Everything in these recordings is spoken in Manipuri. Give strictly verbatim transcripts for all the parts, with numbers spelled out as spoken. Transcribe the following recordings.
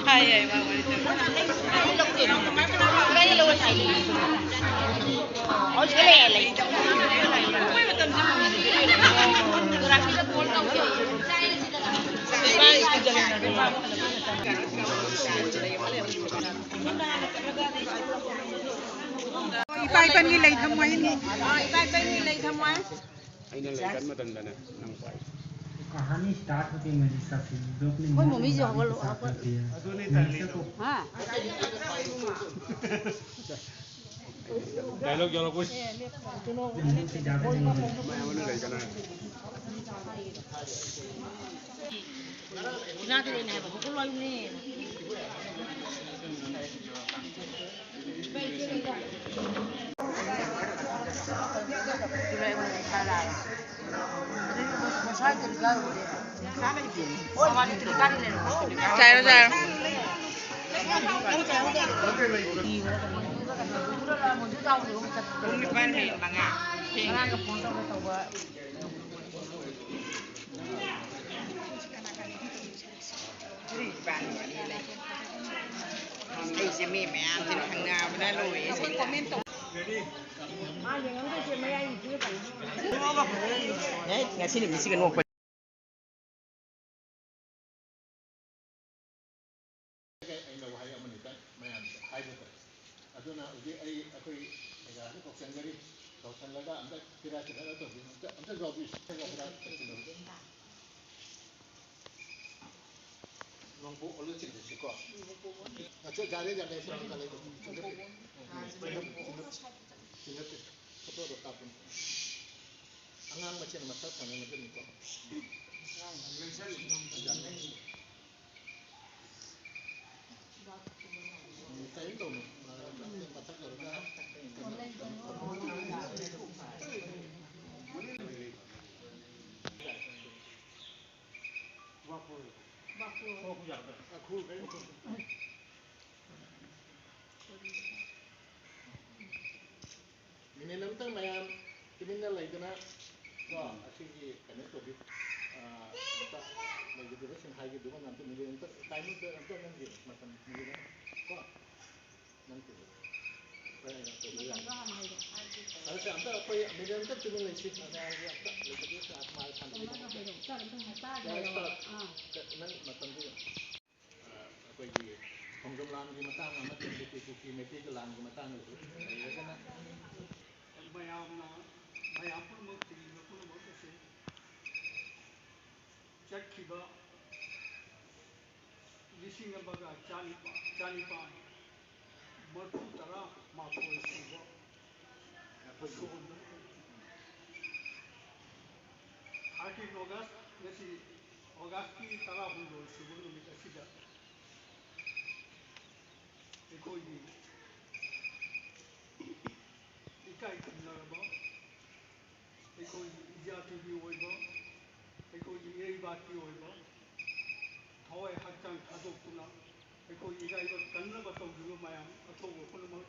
ꯍꯥꯏ, ꯍꯥꯏ, ꯃꯥ ꯋꯥꯔꯤ ꯇꯧ꯫ ꯀꯔꯤ ꯂꯧꯔꯣꯏ ꯍꯥꯏ? ꯑꯣ, ꯁꯤꯗ ꯂꯩ, ꯂꯩ꯫ ꯑꯩꯈꯣꯏ ꯃꯇꯝꯁꯦ ꯍꯧꯖꯤꯛ ꯒꯨꯖꯔꯥꯇꯤꯗ ꯐꯣꯟ ꯇꯧꯁꯦ꯫ ꯏꯄꯥ ꯏꯄꯟꯒꯤ ꯂꯩ ꯊꯝꯃꯣ ꯍꯥꯏꯅꯤ꯫ ꯏꯄꯥ ꯏꯄꯟꯒꯤ ꯂꯩ ꯊꯝꯃꯣ ꯍꯥꯏ꯫ ꯑꯩꯅ ꯂꯩ ꯀꯟ ꯃꯇꯝꯗꯅꯦ ꯅꯪ ꯄꯥꯏ꯫ कहानी स्टार्ट होती है मेरी ससुर जो अपने अखोई मम्मी जी, हगल, हगल। हगल। हाँ। डायलॉग ज़्यादा कुछ। ꯆꯥꯔꯣ, ꯆꯥꯔꯣ꯫ ꯄꯨꯡ ꯅꯤꯄꯥꯟ ꯍꯦꯜꯂꯦ, ꯃꯉꯥ꯫ ꯊꯦꯡꯉꯦ꯫ ꯑꯩꯁꯦ ꯃꯤ ꯃꯌꯥꯝꯁꯤꯅ ꯈꯪꯅꯕꯅ ꯂꯣꯏꯔꯦ꯫ ꯑꯦ, ꯉꯁꯤ ꯅꯨꯃꯤꯠꯁꯤꯒ ꯅꯣꯛꯄ꯫ ꯑꯩꯅ ꯋꯥꯍꯩ ꯑꯃꯅꯤꯇꯪ ꯃꯌꯥꯝꯗ ꯍꯥꯏꯕ ꯇꯥꯏ꯫ ꯑꯗꯨꯅ ꯍꯧꯖꯤꯛ ꯑꯩ ꯑꯩꯈꯣꯏ ꯑꯣꯖꯥꯗ ꯀꯧꯁꯟꯖꯔꯤ꯫ ꯀꯧꯁꯜꯂꯒ ꯑꯝꯇ ꯐꯤꯔꯥ ꯆꯤꯟꯅꯗ ꯇꯧꯕꯤꯌꯨ꯫ ꯑꯝꯇ, ꯑꯝꯇ ꯌꯥꯎꯕꯤꯌꯨ꯫ ꯐꯤꯔꯥ ꯆꯤꯟꯅꯗ꯫ ꯅꯣꯡꯄꯣꯛ ꯑꯣꯜꯂ ꯆꯤꯡꯗꯁꯤꯀꯣ꯫ ꯑꯆꯥ, ꯌꯥꯔꯦ, ꯌꯥꯔꯦ, ꯁꯤ ꯑꯃꯨꯛ ꯀꯥꯂꯦ꯫ ꯆꯤꯡꯅꯠꯇꯦ, ꯆꯤꯡꯅꯠꯇꯦ꯫ ꯐꯣꯇꯣꯗꯣ ꯀꯥꯞꯄꯅꯤ꯫ ꯑꯉꯥꯡ ꯃꯁꯦꯟ ꯃꯁꯛ ꯈꯪꯅꯅꯕꯅꯤꯀꯣ꯫ ꯀꯔꯤꯝ ꯇꯧꯅꯨ꯫ ꯃꯊꯛ ꯌꯧꯔꯒ ꯃꯤꯅꯤꯠ ꯑꯃꯇꯪ ꯃꯌꯥꯝ ꯇꯨꯃꯤꯟꯅ ꯂꯩꯗꯅ ꯀꯣ, ꯑꯁꯤꯒꯤ ꯀꯩꯅꯣ ꯇꯧꯕꯤꯌꯨ꯫ ꯑꯝꯇ ꯂꯩꯒꯗꯕꯁꯤꯡ ꯍꯥꯏꯒꯗꯕ ꯑꯝꯇ ꯃꯤꯅꯤꯠ ꯑꯝꯇ, ꯇꯥꯏꯃꯤꯡꯗ ꯑꯝꯇ ꯅꯪꯒꯤ ꯃꯇꯝ ꯃꯤꯅꯤꯠ ꯑꯃ ꯀꯣ, ꯅꯪ ꯇꯧꯕ꯫ ꯍꯣꯏ, ꯑꯩꯅ ꯇꯧꯕ ꯌꯥꯅꯤ꯫ ꯃꯇꯝꯗꯣ ꯍꯥꯟꯅ ꯍꯥꯏꯔꯛꯑꯣ꯫ ꯑꯗꯨꯗꯤ ꯑꯝꯇ ꯑꯩꯈꯣꯏ ꯃꯤꯅꯤꯠ ꯑꯝꯇ ꯇꯨꯃꯤꯟ ꯂꯩꯁꯤ꯫ ꯃꯌꯥꯝꯒꯤ ꯑꯝꯇ ꯂꯩꯒꯗꯕꯁꯤꯡ ꯑꯥꯇꯃꯥꯒꯤ ꯁꯥꯟꯇꯤ ꯀꯃꯥꯏꯅ ꯍꯥꯏꯗꯣꯛꯆꯔꯒ ꯅꯪ ꯍꯥꯏꯇꯥꯔꯒꯦ꯫ ꯌꯥꯔꯦ, ꯁꯥꯔ꯫ ꯑꯥ꯫ ꯅꯪ ꯃꯇꯝꯗꯨ ꯌꯦꯡꯉꯨ꯫ ꯑ, ꯑꯩꯈꯣꯏꯒꯤ ꯈꯣꯡꯖꯣꯝ ꯂꯥꯟꯒꯤ ꯃꯇꯥꯡ ꯑꯃꯗꯤ ꯀꯨꯀꯤ ꯃꯩꯇꯩꯒꯤ ꯂꯥꯟꯒꯤ ꯃꯇꯥꯡꯗꯁꯨ ꯂꯩꯔꯒꯅ ꯃꯌꯥꯝꯅ, ꯃꯌꯥꯝ ꯄꯨꯝꯅꯃꯛ ꯇꯤꯚꯤꯗ ꯄꯨꯝꯅꯃꯛ ꯑꯁꯤ ꯆꯠꯈꯤꯕ ꯂꯤꯁꯤꯡ ꯑꯃꯒ ꯆꯥꯅꯤꯄꯥꯟ, ꯆꯥꯅꯤꯄꯥꯟ ꯃꯔꯤꯐꯨ ꯇꯔꯥ ꯃꯥꯊꯣꯏ ꯁꯨꯕ ꯁꯣꯟꯕ ꯊꯥꯔꯇꯤꯟ ꯑꯣꯒꯁ, ꯉꯁꯤ ꯑꯣꯒꯁꯀꯤ ꯇꯔꯥꯍꯨꯝꯗꯣꯏ ꯁꯨꯕ ꯅꯨꯃꯤꯠ ꯑꯁꯤꯗ ꯑꯩꯈꯣꯏꯒꯤ ꯏꯀꯥꯏ ꯈꯨꯝꯅꯔꯕ ꯑꯩꯈꯣꯏꯒꯤ ꯏꯖꯥꯇꯤꯒꯤ ꯑꯣꯏꯕ, ꯑꯩꯈꯣꯏꯒꯤ ꯏꯔꯩꯕꯥꯛꯀꯤ ꯑꯣꯏꯕ ꯊꯋꯥꯏ ꯍꯛꯆꯥꯡ ꯊꯥꯗꯣꯛꯇꯨꯅ ꯑꯩꯈꯣꯏ ꯏꯔꯥꯏꯕꯛ ꯀꯟꯅꯕ ꯇꯧꯈꯤꯕ ꯃꯌꯥꯝ ꯑꯊꯧꯕ ꯄꯨꯝꯅꯃꯛ,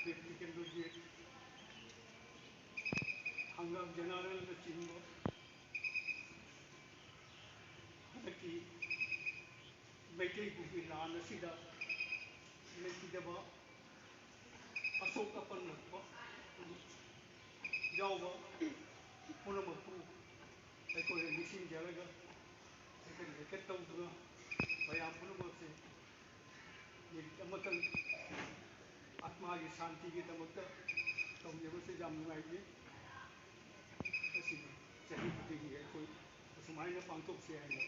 ꯕꯤꯔ ꯇꯤꯀꯦꯟꯗ꯭ꯔꯖꯤ, ꯍꯪꯒꯥꯝ ꯖꯦꯅꯔꯦꯜꯅꯆꯤꯡꯕ ꯍꯟꯗꯛꯀꯤ ꯃꯩꯇꯩ ꯀꯨꯀꯤ ꯂꯥꯟ ꯑꯁꯤꯗ ꯂꯩꯈꯤꯗꯕ ꯑꯁꯣꯛ ꯑꯄꯟ ꯌꯥꯎꯕ ꯄꯨꯝꯅꯃꯛꯄꯨ ꯑꯩꯈꯣꯏꯅ ꯅꯤꯡꯁꯤꯡꯖꯔꯒ ꯑꯩꯈꯣꯏꯅ ꯂꯩꯈꯠ ꯇꯧꯗꯨꯅ ꯃꯌꯥꯝ ꯄꯨꯝꯅꯃꯛꯁꯦ ꯃꯤꯅꯤꯠ ꯑꯃꯇꯪ ꯑꯥꯠꯃꯥꯒꯤ ꯁꯥꯟꯇꯤꯒꯤꯗꯃꯛꯇ ꯇꯧꯖꯕꯁꯦ ꯌꯥꯝ ꯅꯨꯡꯉꯥꯏꯖꯩ꯫ ꯃꯁꯤꯗꯤ ꯆꯍꯤ ꯈꯨꯗꯤꯡꯒꯤ ꯑꯩꯈꯣꯏ ꯑꯁꯨꯃꯥꯏꯅ ꯄꯥꯡꯊꯣꯛꯁꯤ ꯍꯥꯏꯅ